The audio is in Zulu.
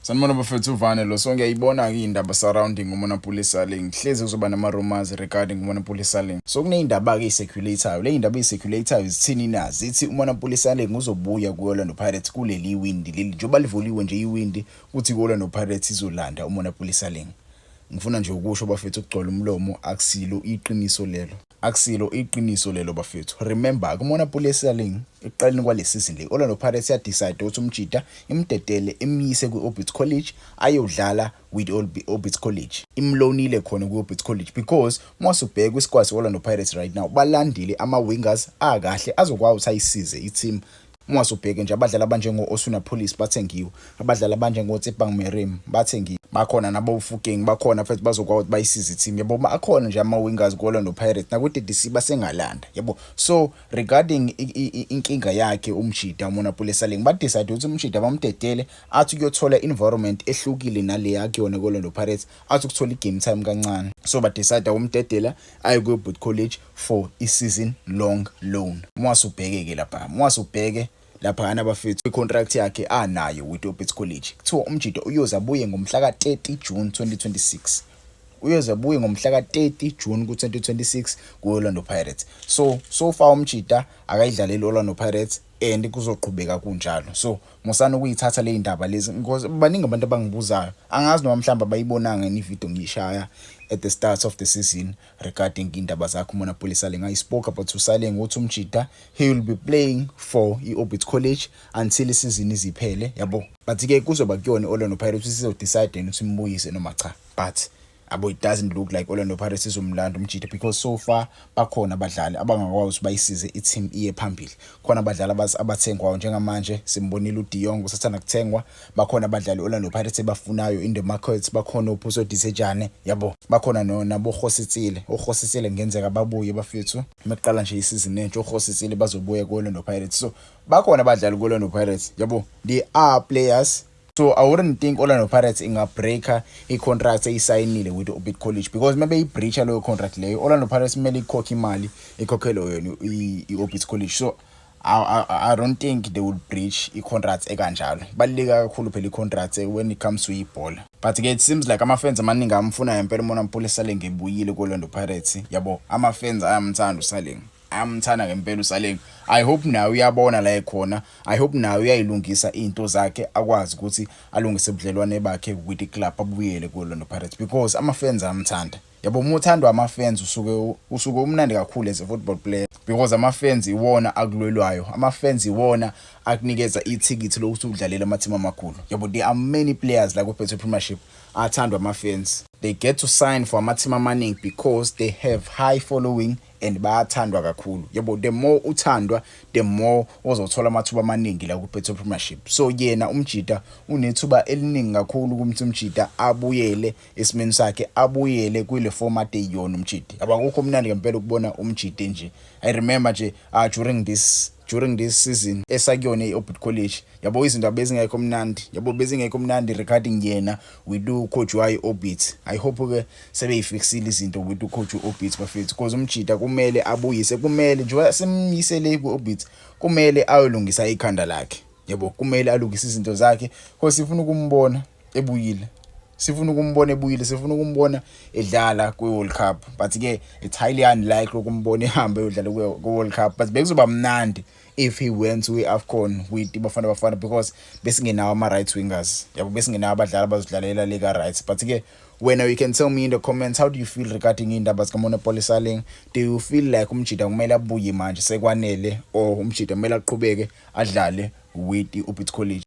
Sanibona bafethu, uvane lo. So ngiyayibona-ke iy'ndaba surrounding uMonnapule Saleng. Hlezi kuzoba nama-rumours regarding uMonnapule Saleng. So kuney'ndaba-ke ey'circulate-ayo. Le y'ndaba ey'circulate-ayo zithini na? Zithi uMonnapule Saleng uzobuya ku-Orlando Pirates kuleli windi leli. Njengoba livuliwe nje iwindi, kuthi ku-Orlando Pirates izolanda uMonnapule Saleng. Ngifuna nje ukusho bafethu, ukugcwala umlomo, akusilo iqiniso lelo. Akusilo iqiniso lelo bafethu. Remember, kuMonnapule Saleng, ekuqaleni kwale season le, Orlando Pirates yadecide ukuthi umjida imdedele, imyise kwi-Orbit College ayodlala with Orbit College. Imloanile khona kwi-Orbit College because mawusubheka kwisquad se-Orlando Pirates right now, balandile ama-wingers akahle azokwazi ukuthi ayisize i-team. Uma usubheke nje, abadlali abanjengo-Oswin Appollis bathengiwe, abadlali abanjengo-Tshepang Moremi bathengiwe, bakhona nabo-Fukeng bakhona futhi bazokwazi ukuthi bayisize i-team, yabo. Akhona nje ama-wingers ku-Orlando Pirates, nakwi-DDC basengalanda, yabo. So regarding inkinga yakhe umjida uMonnapule Saleng, badecide ukuthi umjida bamdedele athi kuyothola environment ehlukile nale akuyona ku-Orlando Pirates, athi ukuthola i-game time kancane. So badecide ukumdedela aye kwi-Orbit College for i-season long loan. Uma usubheke-ke lapha, uma usubheke laphayana bafethu, i-contract yakhe anayo with Orbit College, kuthiwa umjida uyoze abuye ngomhla ka-30 June 2026. Uyoze abuye ngomhla ka-30 June ku-2026 ku-Orlando Pirates. So far umjida akayidlaleli Orlando Pirates and kuzoqhubeka kunjalo. So musana ukuyithatha le ndaba lezi because baningi abantu abangibuzayo. Angazi noma mhlawumbe abayibonanga yini ivideo ngiyishaya at the start of the season regarding indaba zakhe uMonnapule Saleng. I spoke about uSaleng ukuthi umjida, he will be playing for i-Orbit College until isizini iziphele, yabo. But ke kuzoba kuyona i-Orlando Pirates izodecide ukuthi imbuyise noma cha. But abo, it doesn't look like Orlando Pirates izomlanda umjida because so far bakhona abadlali abangakwazi ukuthi bayisize i-team iye phambili. Khona abadlali abathengwayo njengamanje, simbonile uDiong usathanda kuthengwa. Bakhona abadlali Orlando Pirates ebafunayo in the market, bakhona uPuso Dithejane, yabo, bakhona no nabo Kgositsile. uKgositsile kungenzeka babuye bafethu mekuqala nje isizini entsha, uKgositsile bazobuya ku-Orlando Pirates. So bakhona abadlali ku-Orlando Pirates, yabo, they are players. So I wouldn't think Orlando Pirates ingabreaka i-contract eyisayinile with Orbit College because maybe ibreacha leyo contract leyo, Orlando Pirates kumele ikhokhe imali, ikhokhele yona i-Orbit College. So I don't think they will breach i-contract ekanjalo. Baluleke kakhulu phela i-contract when it comes to ibhola. But ke it seems like ama-fans amaningi amfuna ngempela uMonnapule Saleng ebuyile ku-Orlando Pirates, yabo. Ama-fans ayamthanda uSaleng, ayamthanda ngempela uSaleng. I hope nawe uyabona la ekhona. I hope nawe uyayilungisa izinto zakhe, akwazi ukuthi alungise ubudlelwane bakhe with the club, abuyele ku-Orlando Pirates because ama-fans ayamthanda, yabo. Uma uthandwa ama-fans, usuke umnandi kakhulu as a football player because ama-fans iwona akulwelwayo, ama-fans iwona akunikeza ithikithi lokuthi udlalele ama-team amakhulu, yabo. There are many players la ku-Betway Premiership athandwa ama-fans. They get to sign for ama-team amaningi because they have high following and bayathandwa kakhulu, yabo. The more uthandwa, the more ozothola amathuba amaningi la ku-Betway Premiership. So yena umjida unethuba eliningi kakhulu ukuthi umjida abuyele esimeni sakhe, abuyele kule format eyiyona umjida. Abakukho mnandi ngempela ukubona umjida nje. I remember nje during this season esakuyona i-Orbit College, yabo, izinto abezingekho mnandi, yabo, bezingekho mnandi regarding yena with ucoach wayo Orbit. I hope ke sebeyifixile izinto with ucoach uOrbit bafethu because umjida kumele abuyise, kumele nje simyisele ku-Orbit, kumele ayolungisa ikhanda lakhe, yabo, kumele alungise izinto zakhe because sifuna ukumbona ebuyile, sifuna ukumbona ebuyile, sifuna ukumbona edlala kwi-World Cup. But ke it's highly unlikely ukumbona ehambe eyodlala kwi-World Cup, but bekuzoba mnandi if he went to i-AFCON with iBafana Bafana because besingenawo ama-right wingers, yabo, besingenawo abadlali abazodlalela le ka-right. But ke wena, you can tell me in the comments, how do you feel regarding indaba zikaMonnapule Saleng? Do you feel like umjida kumele abuye manje, sekwanele, or umjida kumele aqhubeke adlale with i-Orbit College?